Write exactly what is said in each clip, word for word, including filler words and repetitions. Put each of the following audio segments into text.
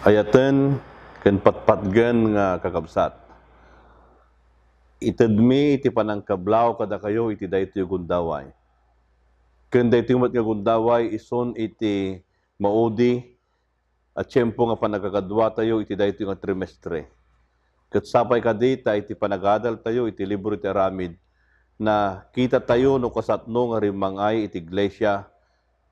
Ayaten ken patpatgen nga kakabsat, itedmi iti panangkablaaw kadakayo iti daytoy gundaway. Ken daytoy met nga gundaway isun iti maudi a tiempo nga panagkakaduatayo iti daytoy nga trimestre. Ket sapay kadi ta iti panagadaltayo iti libro ti aramid, nakitatayo no kasatno nga rimmang-ay iti iglesia,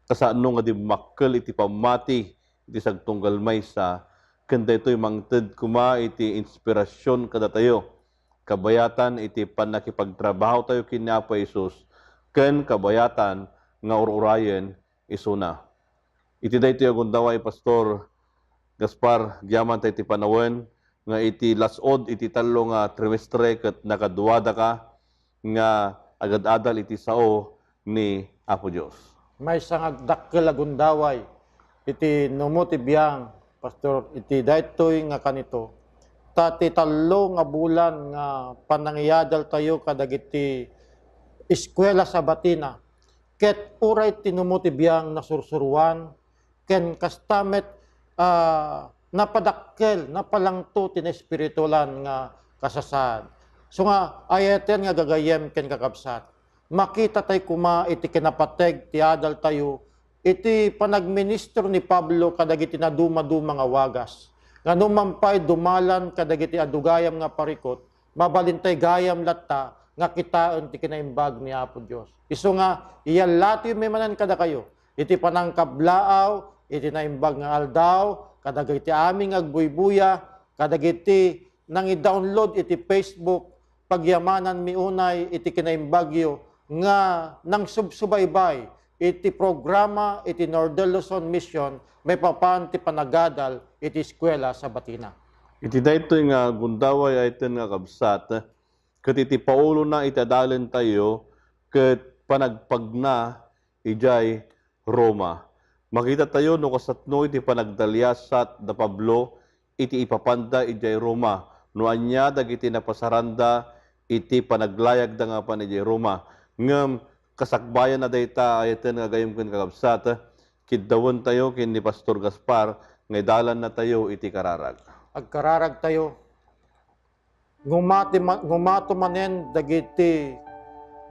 kasano nga dimmakkel iti pammati iti sagtunggal maysa, ken daytoy mangted koma iti inspirasyon kadatayo, kabayatan iti pannakipagtrabahotayo ken ni Apo Jesus, ken kabayatan nga ur-urayen isuna. Iti daytoy a gundaway, Pastor Gaspar, agyaman ta iti panawen nga iti las-ud iti tallo nga trimestre ket nakaduadaka nga agad-adal iti sao ni Apo Dios. Maysa nga agdakkel a gundaway iti numo ti biang, Pastor, iti daytoy nga kanito, ta ti tallo nga bulan nga panangiadaltayo kadagiti eskuela Sabatina, ket uray ti numo ti biang nasursuroan, ken kasta met, ah, napadakkel, napalangto ti naespiritualan nga kasasaad. So nga, ayaten nga gagayyem ken kakabsat, makita tay koma iti kinapateg ti adaltayo iti panagministro ni Pablo kadagiti nadumaduma nga wagas, nga numan pay dumalan kadagiti adu gayam nga parikut, mabalin tay gayam latta nga kitaen ti kinaimbag ni Apo Dios. Isu nga, iyallatiyo manen kadakayo iti panangkablaaw iti naimbag nga aldaw, kadagiti amin nga agbuybuya, kadagiti nangidownload iti Facebook, pagyamananmi unay iti kinaimbagyo nga nangsubsubaybay iti programa iti Northern Luzon Mission maipapan ti panagadal iti eskuela Sabatina. Iti daytoy nga gundaway, ayaten nga kabsat, ket iti paulona iti adalentayo ket panagpagna idiay Roma. Makitatayo no kasatno iti panagdaliasat da Pablo iti ipapanda idiay Roma, no ania dagiti napasaranda iti panaglayagda nga apan idiay Roma. Ngem kasakbayan na dayta, ayaten nga gayam ken kakabsat, kiddawentayo ken ni Pastor Gaspar nga idalannatayo iti kararag. Agkararagtayo. Ngumati ma-, ngumato manen dagiti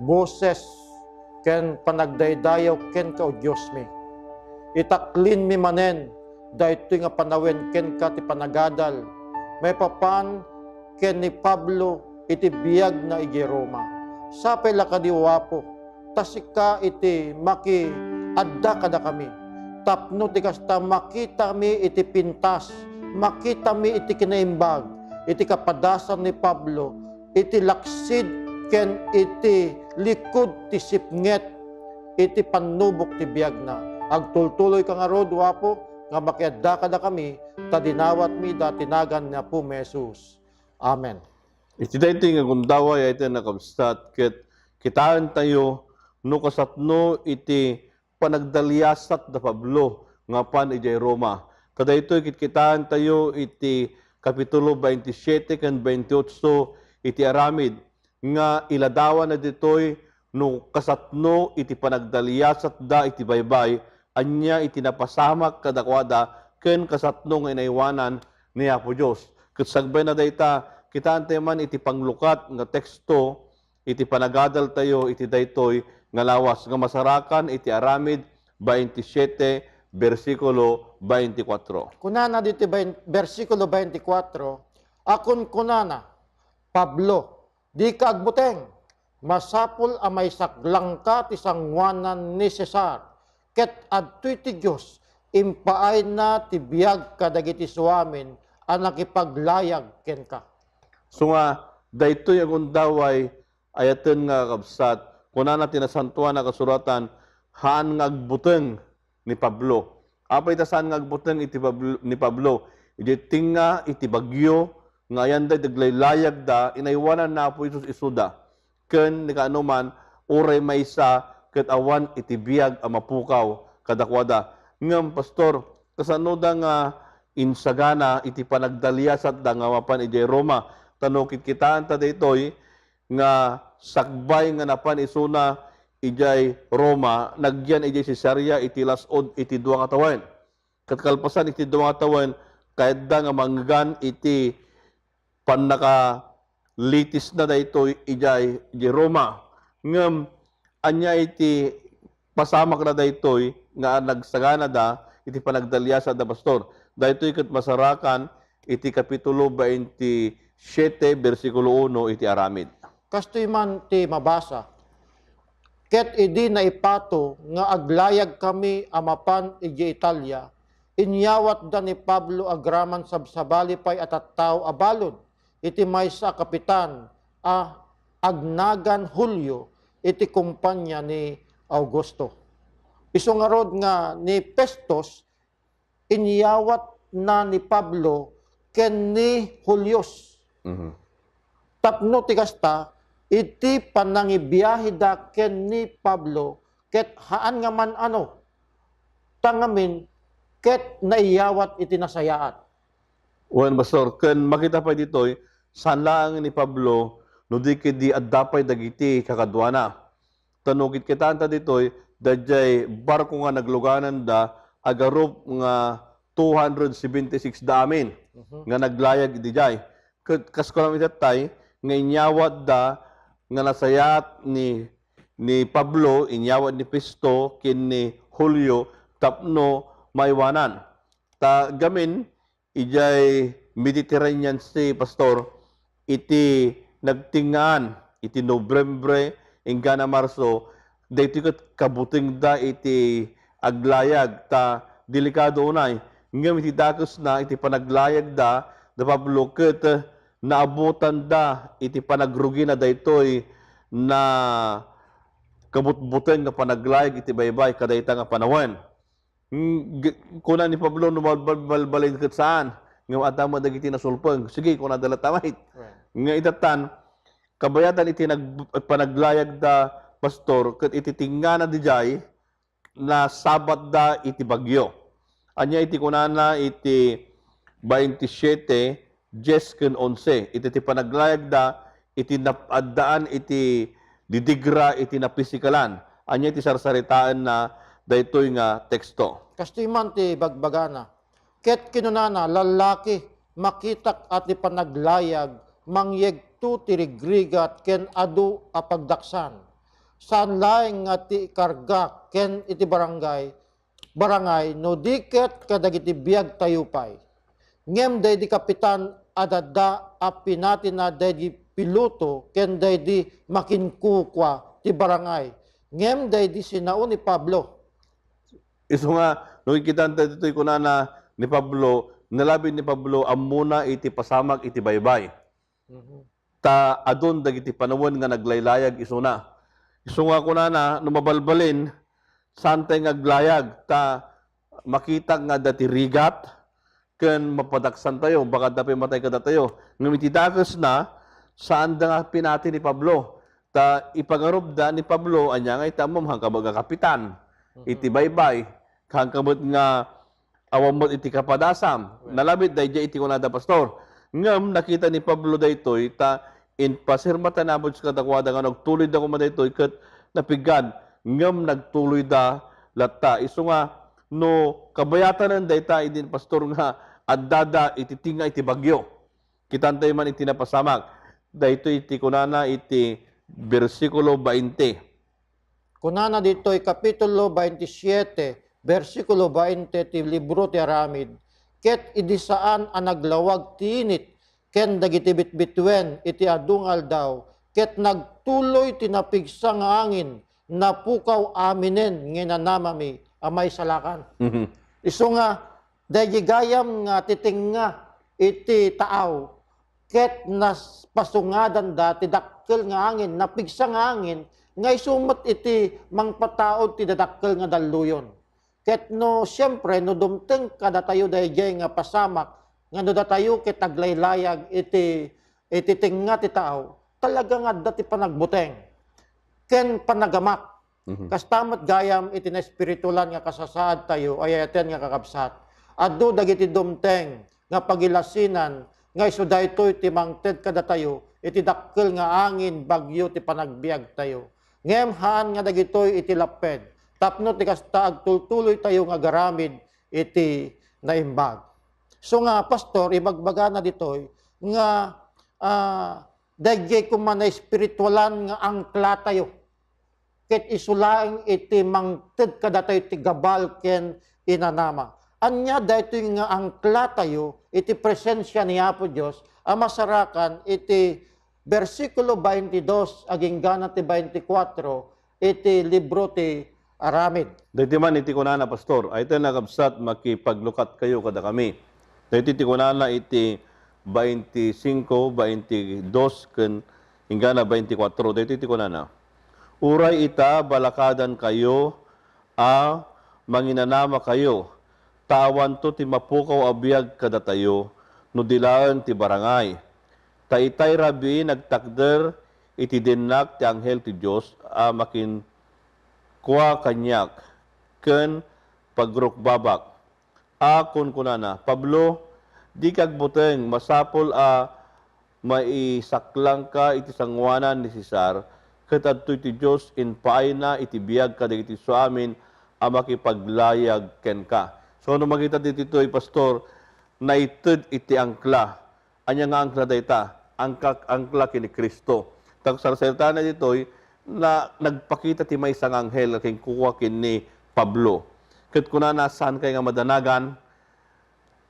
boses ken panagdaydayaw kenka, O Diosmi. Itaklinmi manen daytoy nga panawen kenka ti panagadal maipapan ken ni Pablo iti biagna idiay Roma. Sapay la kadi, O Apo, ta sika iti makiadda kadakami. Tapno ti kasta, makitami iti pintas, makitami iti kinaimbag, iti kapadasan ni Pablo, iti laksid ken iti likud ti sipnget iti pannubok ti biagna. Agtultuloyka ngarud, O Apo, nga makiadda kadakami, ta dinawatmi ida ti nagan ni Apomi Jesus. Amen. Iti daytoy nga gundaway, ayaten nga kabsat, ket kitaentayo no kasatno iti panagdaliasat da Pablo nga apan idiay Roma. Ta daytoy kitkitaentayo iti Kapitulo veintisiete ken veintiocho iti aramid nga iladawanna ditoy no kasatno iti panagdaliasatda iti baybay, ania iti napasamak kadakuada, ken kasatno nga inaywanan ni Apo Dios. Ket sagbay na dayta, kitaentayo man iti panglukat nga teksto iti panagadaltayo iti daytoy nga lawas nga masarakan iti Aramid veintisiete, bersikulo veinticuatro. Kunana ditoy bain-, bersikulo veinticuatro, a kunkunana, Pablo, dika agbuteng. Masapul a maisaklangka ti sangoanan ni Cesar, ket adtoy ti Dios, impaayna ti biag kadagiti suamin a nakipaglayag kenka. So nga, daytoy a gundaway, ayaten nga kabsat, kunana ti Nasantoan a Kasuratan, haan nga agbuteng ni Pablo. Apay ta saan nga agbuteng iti Pablo, ni Pablo? Idiay tengnga iti bagyo nga ayan daydi aglaylayagda, inaywanan ni Apo Jesus isuda. Ken ni kaanoman, uray maysa ket awan iti biag a mapukaw kadakuada. Ngem, Pastor, kasanoda nga insagana iti panagdaliasatda nga mapan idiay Roma? Ta no kitkitaenta daytoy, nga sakbay nga napan isuna idiay Roma, nagyan idiay Cesarea iti las-ud iti dua nga tawen. Ket kalpasan iti dua nga tawen, kayatda nga mangngeg iti pannakalitisna daytoy idiay, idiay Roma. Ngem ania iti pasamakna daytoy nga nagsaganada iti panagdaliasanda, Pastor? Daytoy ket masarakan iti Kapitulo bainte siete, bersikulo uno iti Aramid. Kastoy man ti mabasa. Ket idi naipato nga aglayagkami a mapan idiay Italia, inyawatda ni Pablo agraman sabsabali pay a tattao a balud iti maysa a kapitan a agnagan Julio iti kompania ni Augusto. Isu ngarud nga ni Festus, inyawatna ni Pablo ken ni Julius. Mhm. Tapno ti kasta, iti panangibiaheda ken ni Pablo, ket haan nga man-ano, ta ngamin, ket naiyawat iti nasayaat. Wen, Pastor, ken makita pay ditoy, saan laeng ni Pablo, no di ket di adda pay dagiti kakaduana. Ta no kitkitaenta ditoy, daydiay barko nga naglugananda, agarup nga two hundred seventy-six da amin Mhm. nga naglayag idiay. Ket kas kunam itattay, nga inyawatda nga nasayaat ni, ni Pablo, inyawat ni Festo, ken ni Julio, tapno maiwanan. Ta gamin, idiay Mediterranean Sea, Pastor, iti nagtengngaan iti Nobyembre inggana Marso, daytoy ket kabutengda iti aglayag ta delikado unay. Ngem iti dakesna iti panaglayagda da Pablo ket naabutanda iti panagrugina daytoy na kabutbuteng nga panaglayag iti baybay kadayta nga panawen. Mm, g-, kuna ni Pablo, no bal-, bal-, balbalin ket saan, ngem adda met dagiti nasulpeng. Sige, kunada latta met. Right. Nga itattan, kabayatan iti nag-, panaglayagda, Pastor, ket iti tengngaanna idiay, nasabatda iti bagyo. Ania iti kunana iti bainte siete, dies ken onse, iti ti panaglayagda, iti nap-, addaan iti didigra iti napisikalan. Ania iti sarsaritaenna daytoy nga teksto? Kastoy man ti bagbagana. Ket kinunana, "Lallaki, makitak a ti panaglayag mangyegto ti rigrigat ken adu a pagdaksan. Saan laeng nga ti ikargak ken iti barangay, barangay no di ket kadagiti biagtayo pay. Ngem daydi kapitan a dadda a pinatina daydi piloto ken daydi makinkukua ti barangay, ngem daydi sinao ni Pablo." Isu nga, no kitkitaenta ditoy kunana ni Pablo, nalabit ni Pablo, ammona iti pasamak iti baybay. Mhm. Ta adun dagiti panawen nga naglaylayag isuna. Isu nga kunana, no mabalbalin, saantay nga aglayag, ta makitak nga adda ti rigat, ken mapadaksantayo, baka adda pay matay kadatayo. Ngem iti dakesna, saanda nga pinati ni Pablo. Ta ipangarupda ni Pablo, ania nga iti ammom, haanka met nga kapitan iti Mhm. baybay, haanka met nga awan met iti kapadasam. Right. Nalabit daydiay iti kunada, Pastor. Ngem nakita ni Pablo daytoy, ta impasirmata namut kadakuada nga nagtuloyda koma daytoy ket napiggad. Ngem nagtuloyda latta. Isu nga, no kabayatanen dayta idi, Pastor, nga addada iti tengnga iti bagyo. Kitaentayo man iti napasamak. Daytoy ti kunana iti bersikulo bainte. Kunana ditoy Kapitulo bainte siete, bersikulo bainte ti libro ti Aramid, "Ket idi saan a naglawag ti init ken dagiti bitbituen iti adu nga aldaw, ket nagtuloy ti napigsa nga angin, napukaw aminen nga inanamami a maisalakan." Mhm. Isu nga, daydi gayam nga ti tengnga iti taaw, ket nas-, pasungadanda ti dakkel nga angin, napigsa nga angin, nga isu met iti mangpataud ti dadakkel nga dalluyon. Ket no, siempre, no dumteng kadatayo daydiay nga pasamak, nga no datayo ket aglaylayag iti, iti tengnga ti taaw, talaga nga adda ti panagbuteng ken panagamak. Mhm. Kasta met gayam iti naespiritualan nga kasasaadtayo, ay-ayaten nga kakabsat. Adu dagiti dumteng nga pagilasinan nga isu daytoy ti mangted kadatayo iti dakkel nga angin bagyo ti panagbiagtayo. Ngem haan nga dagitoy iti lapped, tapno ti kasta agtultuloytayo nga agaramid iti naimbag. So nga, Pastor, ibagbagana ditoy nga, ah, daydiay koma naespiritualan nga angklatayo. Ket isu laeng iti mangted kadatayo ti gabal ken inanama. Ania daytoy nga angklatayo iti presensia ni Apo Dios a masarakan iti bersikulo twenty-dos agingga na ti twenty-four iti libro ti Aramid. Daytoy man iti kunana, Pastor, ay tayo nakabsat, makipaglukat kayo kada kami. Daytoy ti kunana iti twenty-five, twenty-two, ken inggana twenty-four. Daytoy ti kunana, uray ita, balakadan kayo a manginanama kayo, ta awanto ti mapukaw a biag kadatayo no di laeng ti barangay. Ta itay rabii nagtakder iti dinnak ti anghel ti Dios a makinkua kaniak ken pagrukbabak a kunkunana, Pablo, dika agbuteng, masapul a maisaklangka iti sangoanan ni Cesar, ket adtoy ti Dios impaayna iti biag kadagiti isuamin a makipaglayag kenka. So, no makita ditoy, Pastor, naited iti angkla. Ania nga angkla dayta? Angka, angkla ken ni Cristo. Ta sarsaritaenna ditoy, na, nagpakita ti maysa nga anghel nga kinkua ken ni Pablo. Ket kunana, saankay nga madanagan,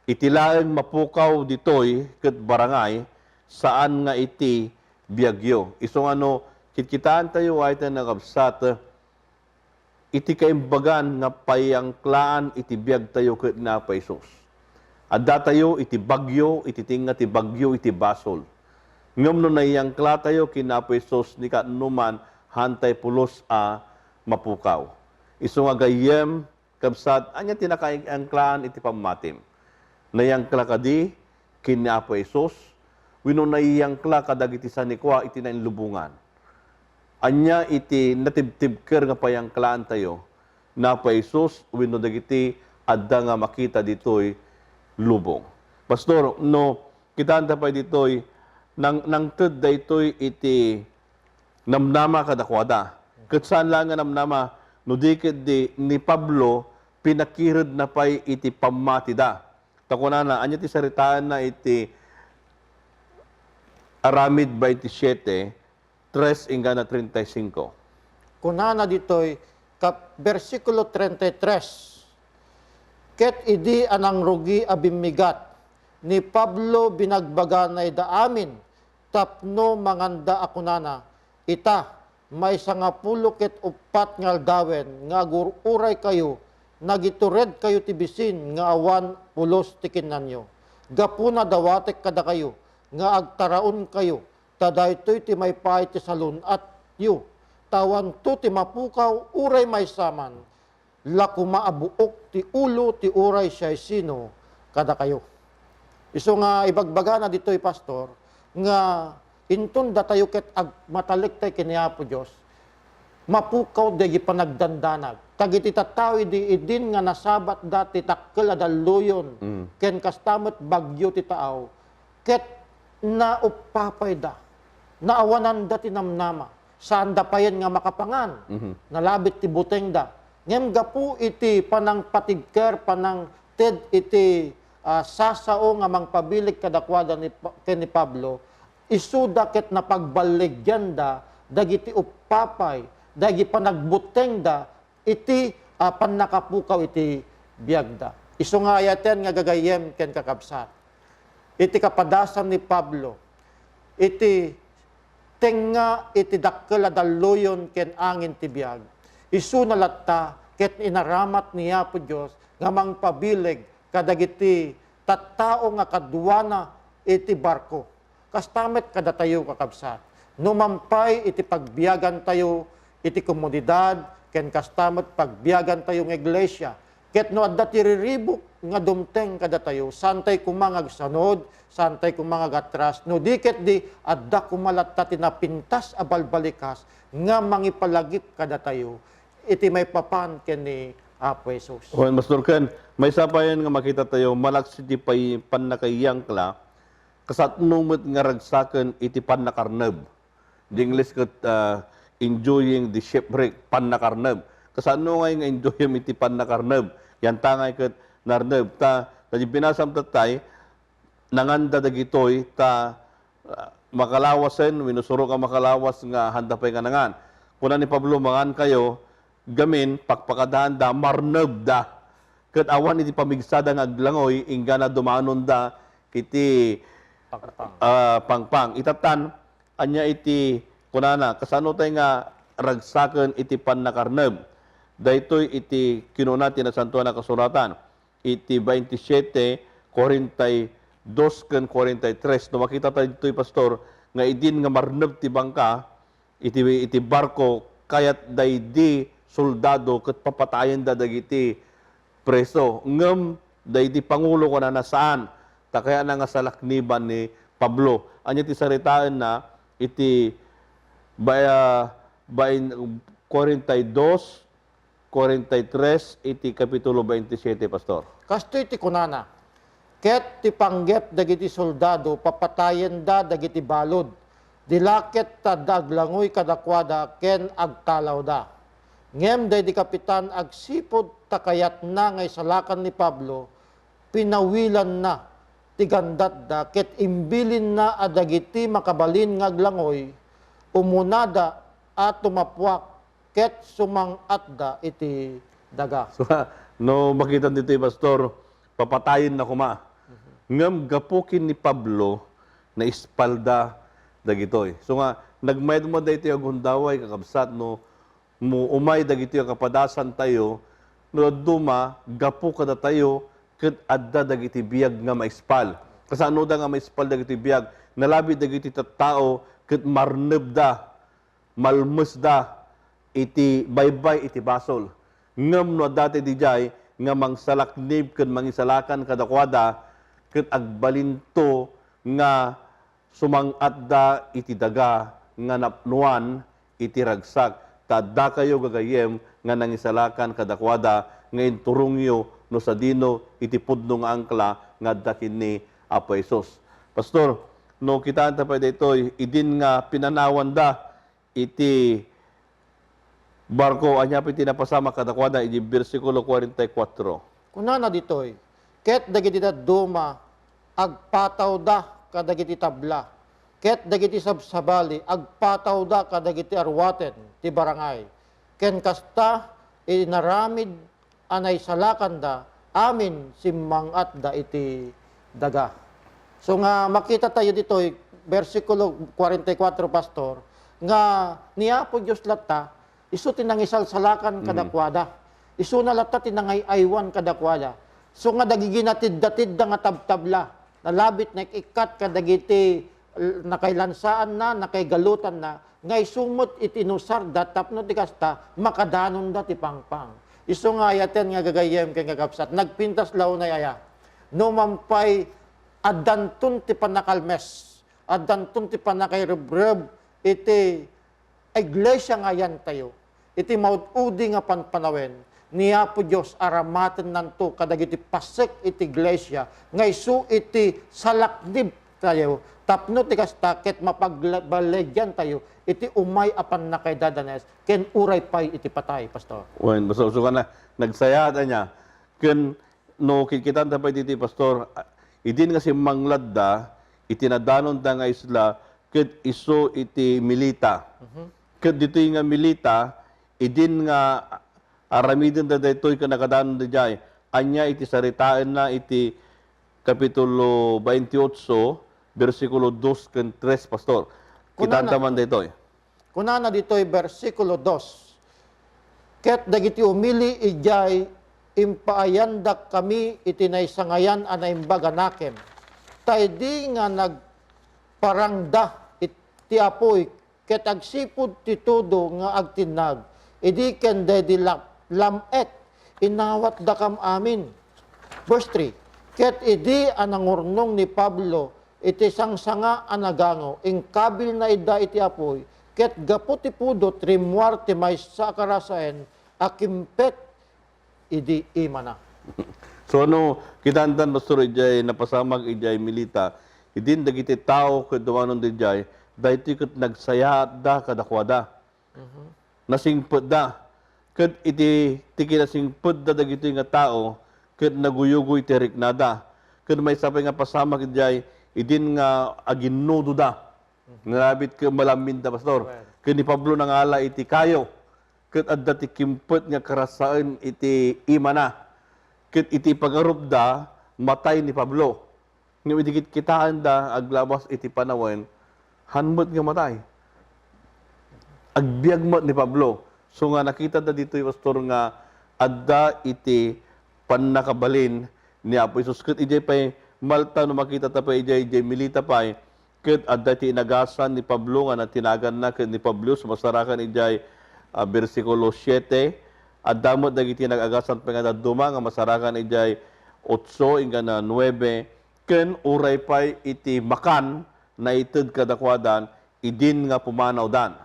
iti laeng mapukaw ditoy ket barangay, saan nga iti biagyo. Isu nga no kitkitaentayo, ay tayo nakabsat, iti kaimbagan nga payangklaan iti biagtayo ket ni Apo Jesus. Addatayo iti bagyo, iti tengnga ti bagyo, iti basol. Ngem no naiyangklatayo ken ni Apo Jesus, ni kaanoman, haantay pulos a mapukaw. Isu nga gayyem, kabsat, ania ti nakaiyangklaan iti pammatim? Naiyangkla kadi ken ni Apo Jesus, wenno naiyangkla kadagiti sanikua iti nainlubongan? Ania iti natibtibker nga payangklaantayo, ni Apo Jesus wenno dagiti adda nga makita ditoy lubong? Pastor, no kitaenta pay ditoy, nang-, nangted daytoy iti namnama kadakuada. Ket saan laeng nga namnama, no di ketdi ni Pablo pinakiredna pay iti pammatida. Ta kunana, ania ti saritaenna iti Aramid twenty-seven, tres inggana treinta y cinco? Kunana ditoy, kap-, bersikulo treinta y tres, ket idi a nangrugi a bimmigat, ni Pablo binagbagana ida amin tapno manganda a kunana, ita, maysa nga pulo ket uppat nga aldawen nga agur-uraykayo, nagituredkayo ti bisin nga awan pulos ti kinnanyo. Gapuna dawatek kadakayo nga agtaraonkayo, ta daytoy ti maipaay ti salun-atyo, ta awanto ti mapukaw uray maysa man. La koma a buok ti ulo ti uray siasino kadakayo. Isu nga ibagbagana ditoy, Pastor, nga inton datayo ket agmatalektay ken ni Apo Dios, mapukaw dagiti panagdandanag. Dagiti tattao idi idin nga nasabatda ti dakkel a dalluyon, mm, ken kasta met bagyo ti taaw, ket nauppapayda, naawananda ti namnama, saanda payen nga makapangan, mhm, nalabit ti butengda. Ngem gapu iti panangpatigker, panangted iti, ah, sasao nga mangpabilig kadakuada ni Pa-, ken ni Pablo, isuda ket napagballigianda dagiti uppapay, dagiti panagbutengda, iti, ah, pannakapukaw iti biagda. Isu nga ayaten nga gagayyem ken kakabsat, iti kapadasan ni Pablo, iti tengnga iti dakkel a dalluyon ken angin ti biag, isuna latta ket inaramat ni Apo Dios nga mangpabileg kadagiti tattao nga kaduana iti barko. Kasta met kadatayo, kakabsat, no mampay iti pagbiagantayo iti komunidad ken kasta met pagbiagantayo nga iglesia, ket no adda ti riribuk nga dumteng kadatayo, saantay koma nga agsanod, saantay koma nga agatras, no di ketdi, adda koma latta ti napintas a balbalikas nga mangipalagip kadatayo iti maipapan ken ni Apo Jesus. Wen, Pastor Ken, maysa payen nga makitatayo, malaksid ti pay-, pannakaiyangkla, kasano met nga ragsaken iti pannakarneb. The English ket, ah, enjoying the shipwreck, pannakarneb. Kasano ngay nga enjoyem iti pannakarneb? Yanta ngay ket narneb. Ta, Sa binasam tattay, nanganda dagitoy ta, ah, makalawasen, wenno surok a makalawas nga handa pay nga nangan. Kuna ni Pablo, "Mangankayo, gamin, pakpakadaanda, marnebda. Ket awan iti pamigsada nga aglangoy, inggana dumanonda iti, Pangpang. ah, pangpang." Itatan, ania iti kunana, kasano tay nga ragsaken iti pannakarneb? Daytoy iti kinuna ti Nasantoan a Kasuratan. Iti baintisiete, kuarenta y dos ken kuarenta y tres. No makita tayo ditoy, Pastor, nga idin nga marneb ti bangka, iti, iti barko, kayat daydi soldado ket papatayenda dagiti preso. Ngem daydi pangulo kunana, "Saan, ta kayatna nga salakniban ni Pablo." Ania ti saritaenna iti ba-, bain-, kuarenta y dos, kuarenta y tres iti Kapitulo baintisiete, Pastor. Kastoy ti kunana, "Ket ti panggep dagiti soldado, papatayenda dagiti balud. Di la ket ta adda aglangoy kadakuada ken agtalawda. Ngem daydi kapitan, agsipud ta kayatna nga isalakan ni Pablo, pinawilanna ti gandatda ket imbilinna a dagiti makabalin nga aglangoy, umunada a tumapuak ket sumang-atda iti daga." So, no makitan ditoy, Pastor, papatayenna koma. Ngem gapu ken ni Pablo, naispalda dagitoy. So nga, nagmayat met daytoy a gundaway, kakabsat, no, mo umay dagitoy a kapadasantayo, no dadduma, gapu kadatayo, ket adda dagiti biag nga maispal. Kasanoda nga maispal dagitoy biag? Nalabi dagiti tattao ket marnebda, malmesda iti baybay iti basol. Ngem no adda tay didiay nga mangsalaknib ken mangisalakan kadakuada, ket agbalinto nga sumang-atda iti daga nga napnoan iti ragsak. Ta addakayo, gagayyem, nga nangisalakan kadakuada nga inturongyo no sadino iti pudno nga angkla nga adda ken ni Apo Jesus. Pastor, no kitaenta pay daytoy, idin nga pinanawanda iti barko, ania pay ti napasamak kadakuada idi bersikulo kuarenta y kuatro? Kunana ditoy, "Ket dagiti dadduma agpatawda kadagiti tabla, ket dagiti sabsabali agpatawda kadagiti aruaten ti barangay, ken kasta inaramid a naisalakanda amin simmang-atda iti daga." So nga makita tayo ditoy, bersikulo kuarenta y kuatro, Pastor, nga ni Apo Dios latta, isu ti nangisalsalakan Mm. kadakuada. Isuna latta ti nangay-aywan kadakuada. So nga dagiti natiddatidda nga tabtabla, nalabit, naik-ikkat kadagiti, eh, nakailansaanna, nakaigalutanna, nga isu met iti inusarda tapno ti kasta, makadanonda ti pangpang. Isu nga ayaten nga gagayyem ken kakabsat, nagpintas la unay aya. No man pay, addanton ti pannakalmes, addanton ti pannakairebreb iti iglesia nga ayantayo, iti maud-udi nga panpanawen, ni Apo Dios aramatennanto kadagiti pasek iti iglesia nga isu iti salaknib tayo, tapno ti kasta ket mapagla-, baligyan tayo iti umay a pannakaidadanes ken uray pay iti patay, Pastor. Wen, basta usukan na, nagsayaat ania. Ken no kitkitanta pay ditoy, Pastor, a-, idin nga simmangladda iti nadanonda nga isla, ket isu iti Melita. Mhm. Ket ditoy nga Melita, idin nga aramidenda daytoy ken nakadanonda idiay, ania iti saritaenna iti Kapitulo veintiocho, bersikulo dos ken tres, Pastor. Kunana, Kitanta man daytoy. Kunana ditoy bersikulo dos, "Ket dagiti umili idiay, impaayandakami iti naisangayan a naimbag a nakem. Ta idi nga nagparangda it-, ti apuy ket agsipud ti tudo nga agtinnag, idi ken daydi lap-, lam-et, inawatdakam amin." Verse three, "Ket idi a nangurnong ni Pablo iti sangsanga a nagango, inkabilna ida iti apuy, ket gapu ti pudot, rimmuar ti maysa a karasaen a kimpet idi imana." So, no kitantan, Pastor, idiay napasamak idiay Melita, idin dagiti tao ket dumanon idiay, daytoy ket nagsayaatda kadakuada. Mhm. Nasingpetda. Ket iti, ti kinasingpetda dagitoy nga tao, ket naguyugoy ti riknada. ken maysa pay nga pasamak idiay idin nga aginnudoda. Narabit ken malamminda, Pastor. Well. Ken ni Pablo nangala iti kayo, ket adda ti kimpet nga karasaen iti imana. Ket iti pangarupda, matay ni Pablo. Ngem idi kitkitaenda aglabas iti panawen, han met nga matay. Agbiag met ni Pablo. So nga nakitada ditoy, Pastor, nga adda iti pannakabalin ni Apo Jesus. Ket idiay pay Malta, no makitata pay idiay, idiay Melita pay, ket adda ti inagasan ni Pablo nga natinaganna ket ni Publius, masarakan idiay, ah, bersikulo siete. Adda met dagiti nag-agasan pay nga dadduma nga masarakan idiay otso inggana nuebe. Ken uray pay iti makan, naited kadakuadan idin nga pumanawdan.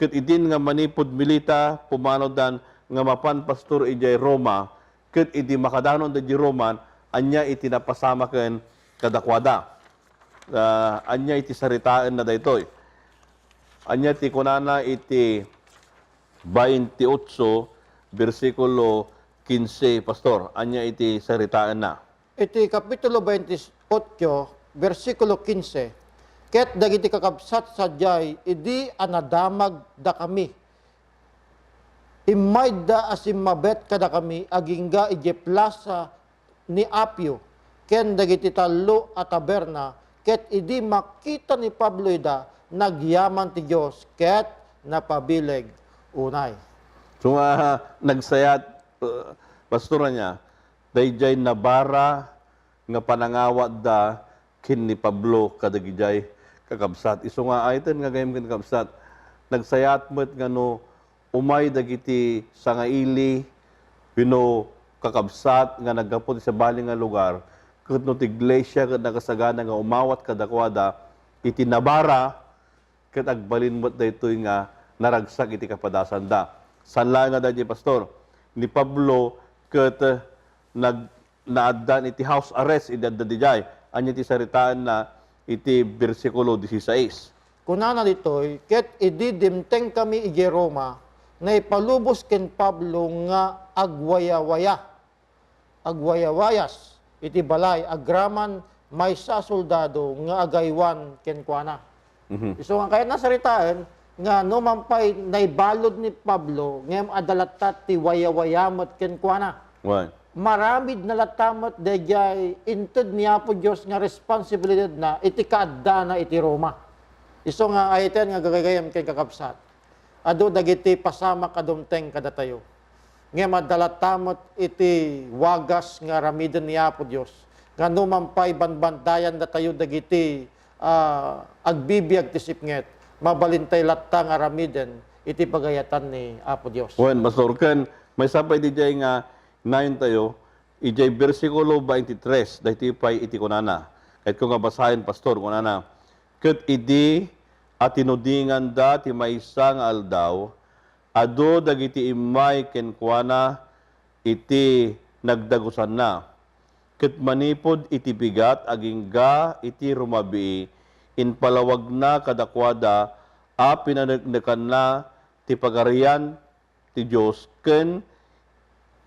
Ket idin nga manipud Melita, pumanawdan nga mapan, Pastor, idiay Roma. Ket idi makadanonda idiay Roma, ania iti napasamaken kadakuada? Ah, ania iti saritaenna daytoy? Ania ti kunana iti baintiotso, bersikulo kinse, Pastor? Ania iti saritaenna? Iti Kapitulo baintiotso, bersikulo kinse, "Ket dagiti kakabsat sadiay, idi a nadamagdakami, immayda a simmabet kadakami agingga idiay plasa ni Apio ken dagiti tallo a taberna, ket idi makita ni Pablo ida, nagyaman ti Dios ket napabileg unay." So nga, nagsayat, uh, Pastor, ania, daydiay nabara nga panangawatda ken ni Pablo kadagidiay kakabsat. Isu nga ayten nga gayam ken kakabsat, nagsayat met nga no umay dagiti sangaili wenno kakabsat nga naggapu ti sabali nga lugar, ket no ti iglesia ket nakasagana nga umawat kadakuada iti nabara, ket agbalin met daytoy nga naragsak iti kapadasanda. Saan laeng nga daydiay, Pastor? Ni Pablo ket, eh, nag-, naaddan iti house arrest idi adda didiay. Ania ti saritaenna iti bersikulo dieciséis? Kunana ditoy, "Ket idi dimtengkami idiay Roma, naipalubos ken Pablo nga agwayawaya." Agwayawayas iti balay agraman maysa a soldado nga agaywan kenkuana. Mhm. Isu nga kayatna saritaen nga no man pay naibalud ni Pablo, ngem adda latta ti wayawaya met kenkuana. Wen. Maramidna latta met daydiay inted ni Apo Dios nga responsibilidadna iti kaaddana iti Roma. Isu nga ayten nga gagayyem ken kakabsat. Adu dagiti pasamak a dumteng kadatayo. Ngem adda latta met iti wagas nga aramiden ni Apo Dios, nga no man pay banbandayan datayo dagiti, ah, agbibiag ti sipnget, mabalintay latta nga aramiden iti pagayatan ni Apo Dios. Wen, Pastor, ken maysa pay didiay nga nayon tayo, idiay bersikulo twenty-three, daytoy pay iti kunana. Kayatko nga basaen, Pastor, kunana, "Ket idi a tinudinganda ti maysa nga aldaw, adu dagiti immay kenkuana iti nagdagusanna. Ket manipud iti bigat agingga iti rumabii, impalawagna kadakuada a pinaneknekanna ti Pagarian ti Dios ken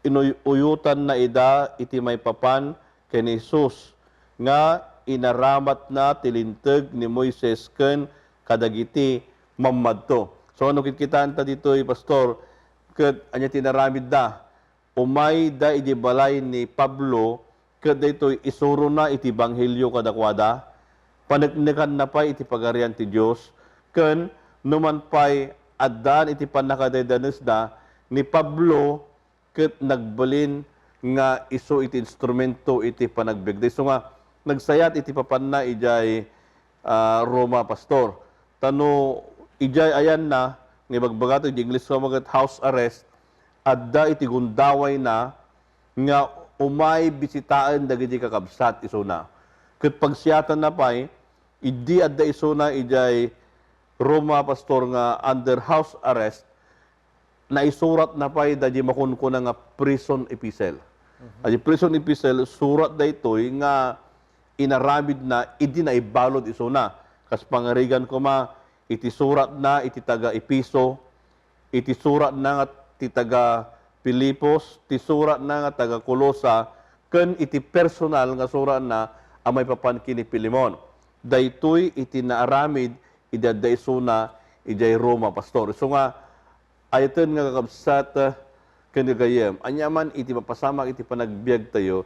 inuy-uyotanna ida iti maipapan ken ni Jesus nga inaramatna ti Linteg ni Moises ken kadagiti mammadto." So, no kitkitaenta ditoy, Pastor, ket ania ti inaramidda? Umayda idiay balay ni Pablo, ket daytoy isurona iti ebanghelio kadakuada, paneknekanna pay iti Pagarian ti Dios, ken no man pay addaan iti pannakadaydanesda, ni Pablo ket nagbalin nga isu iti instrumento iti panagbiagda. Isu nga nagsayat iti papanna idiay, ah, Roma, Pastor. Ta no idiay ayanna nga ibagbagato iti Ingles koma ket house arrest, adda iti gundawayna nga umay bisitaen dagiti kakabsat isuna. Ket pagsiatanna pay, idi adda isuna idiay Roma, Pastor, nga under house arrest, naisuratna pay daydi makunkuna nga prison epistle. Mhm. Daydi prison epistle, surat daytoy nga inaramidna idi naibalud isuna. Kas pangarigan koma, iti suratna iti taga-Efeso, iti suratna nga ti taga-Filipos, ti suratna nga taga-Colosa, ken iti personal nga surana a maipapan ken ni Filemon. Daytoy iti naaramid idi adda isuna idiay Roma, Pastor. Isu nga, ayaten nga kakabsat, ah, ken gagayyem, ania man iti mapasamak iti panagbiagtayo,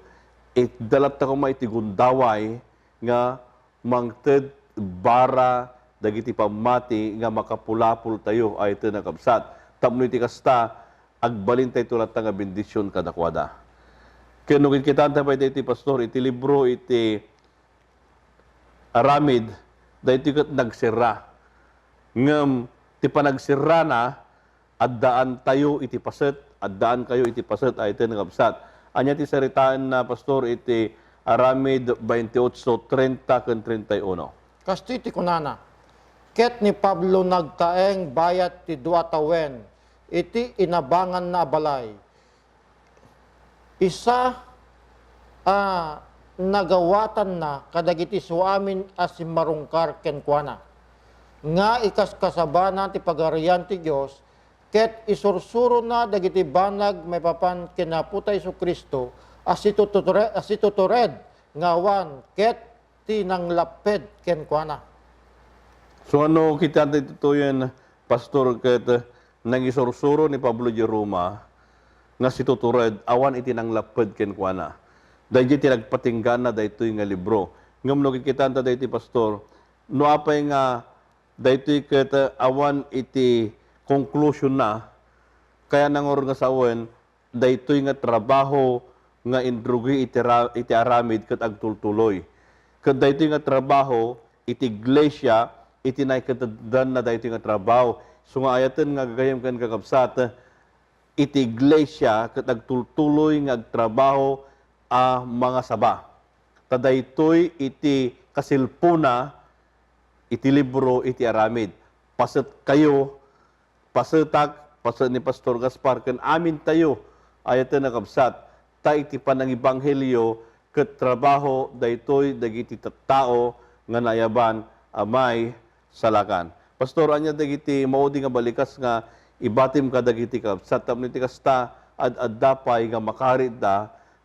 itda latta koma iti gundaway nga mangted bara dagiti pammati nga makapulapultayo, ayaten a kabsat. Tapno iti kasta, agbalintayto latta nga bendision kadakuada. Ken no kitkitanta pay daytoy, Pastor, iti libro iti Aramid, daytoy ket nagserra. Ngem ti panagserrana, addaantayo iti paset, addaankayo iti paset, ayaten a kabsat. Ania ti saritaenna, Pastor, iti Aramid twenty-eight, treinta ken treinta y uno? Kastoy ti kunana, "Ket ni Pablo nagtaeng bayat ti dua tawen iti inabanganna a balay. Isa a nagawatanna kadagiti suamin a simmarungkar kenkuana, nga ikaskasabana ti Pagarian ti Dios, ket isursurona dagiti banag maipapan ken Apo ta Jesu-Cristo a situture-, a situtured nga awan ket ti nanglapped kenkuana." So, ano, kita ti tutuyen, Pastor, ket nangisursuro ni Pablo di Roma nga situtured awan iti nanglapped kenkuana. Daydi ti nagpatinggaanna daytoy nga libro. Ngem no kikitaanta daytoy, Pastor, no apay nga daytoy ket, eh, awan iti conclusion na, kaya nangur nga sawen, daytoy nga trabaho nga indrugi iti ra-, iti aramid ket agtultuloy. Ket daytoy nga trabaho iti iglesia, iti naiketeddanna daytoy nga trabaho. So nga ayaten nga gagayyem ken kakabsat, iti iglesia ket agtultuloy nga agtrabaho a mangasaba. Ta daytoy iti kasilpona iti libro iti aramid. Pasetkayo, pasetak, paset ni Pastor Gaspar, ken amintayo, ayaten a kabsat, ta iti panangibanghelio ket trabaho daytoy dagiti tattao nga naayaban a maisalakan. Pastor, ania dagiti maudi nga balikas nga ibatim kadagiti kabsat tapno iti kasta, ad-adda pay nga makaritda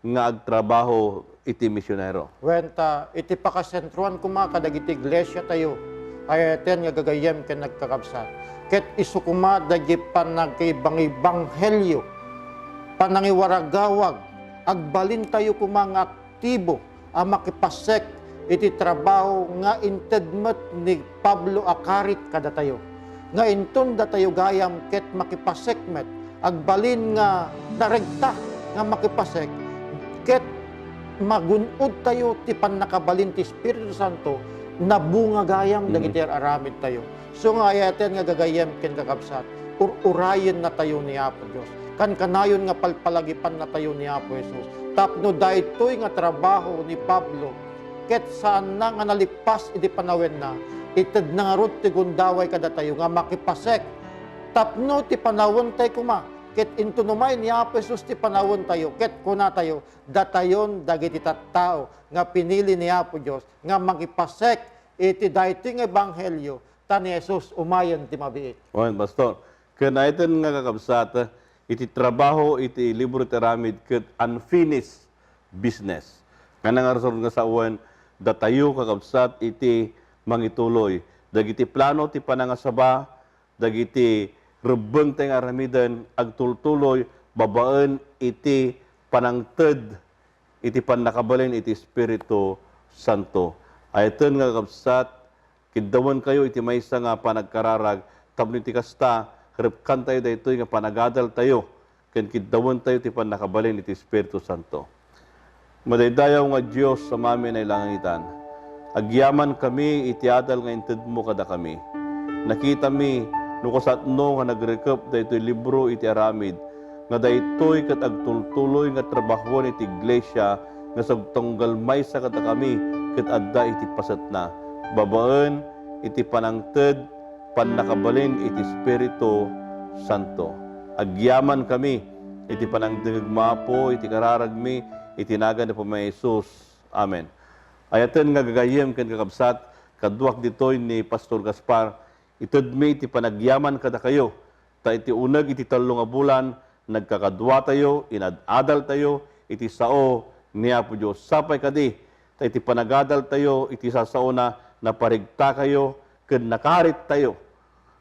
nga agtrabaho iti misionero? Wen, ta iti pakasentroan koma kadagiti iglesiatayo, ayaten nga gagayyem ken nagkakabsat, ket isu koma dagiti panagkaibang-ibanghelio, panangiwaragawag, agbalintayo koma nga aktibo a makipasek iti trabaho nga inted met ni Pablo a karit kadatayo, nga inton datayo gayam ket makipasek met, agbalin nga naregta nga makipasek, ket magun-odtayo ti pannakabalin ti Espiritu Santo, nabunga gayam Mm. dagiti ar-aramidtayo. So nga ayaten nga gagayyem ken kakabsat, ur-urayennatayo ni Apo Dios. Kankanayon nga palpalagipannatayo ni Apo Jesus. Tapno daytoy nga trabaho ni Pablo, ket saanna nga nalippas iti panawenna, itedna ngarud ti gundaway kadatayo nga makipasek. Tapno ti panawentay koma, ket inton umay ni Apo Jesus ti panawentayo, ket kunatayo, datayon dagiti tattao nga pinili ni Apo Dios nga makipasek iti daytoy nga ebanghelio, ta ni Jesus umayen ti mabiit. Wen, Pastor. Ken ayaten nga kakabsat, iti trabaho iti libro ti aramid ket unfinished business. Nga nangarusor nga sawen, datayo kakabsat iti mangituloy. Dagiti plano ti panangasaba, dagiti rebbengtay nga aramiden, agtultuloy babaen iti panangted iti pannakabalin iti Espiritu Santo. Ayaten nga kakabsat, kiddawenkayo iti maysa nga panagkararag, tapno iti kasta, repkantayo daytoy nga panagadaltayo, ken kiddawentayo ti pannakabalin iti Espiritu Santo. Madaydayaw nga Dios, Amami a nailangitan, agyamankami iti adal nga intedmo kadakami. Nakitami no kasano nga nagrikep daytoy libro iti aramid, nga daytoy ket agtultuloy nga trabahoen iti iglesia nga sumunggal maysa kadakami ket adda iti pasetna, babaen iti panangted pannakabalin iti Espiritu Santo. Agyamankami iti panangdengngegmo, Apo, iti kararagmi, iti nagan ni Apo Jesus. Amen. Ayaten nga gagayyem ken kakabsat, kaduak ditoy ni Pastor Gaspar, itedmi iti panagyaman kadakayo, ta iti uneg iti tallo nga bulan, nagkakaduatayo, inad-adaltayo iti sao ni Apo Dios. Sapay kadi, ta iti panagadaltayo iti sasaona, naparigtakayo ken nakarittayo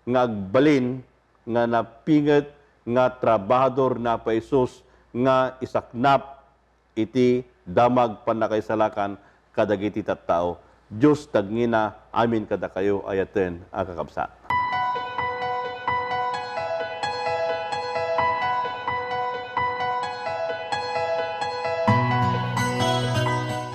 nga agbalin nga napinget nga trabahador ni Apo Jesus nga isaknap iti damag pannakaisalakan kadagiti tattao. Dios tagngina amin kadakayo, ayaten a kakabsat.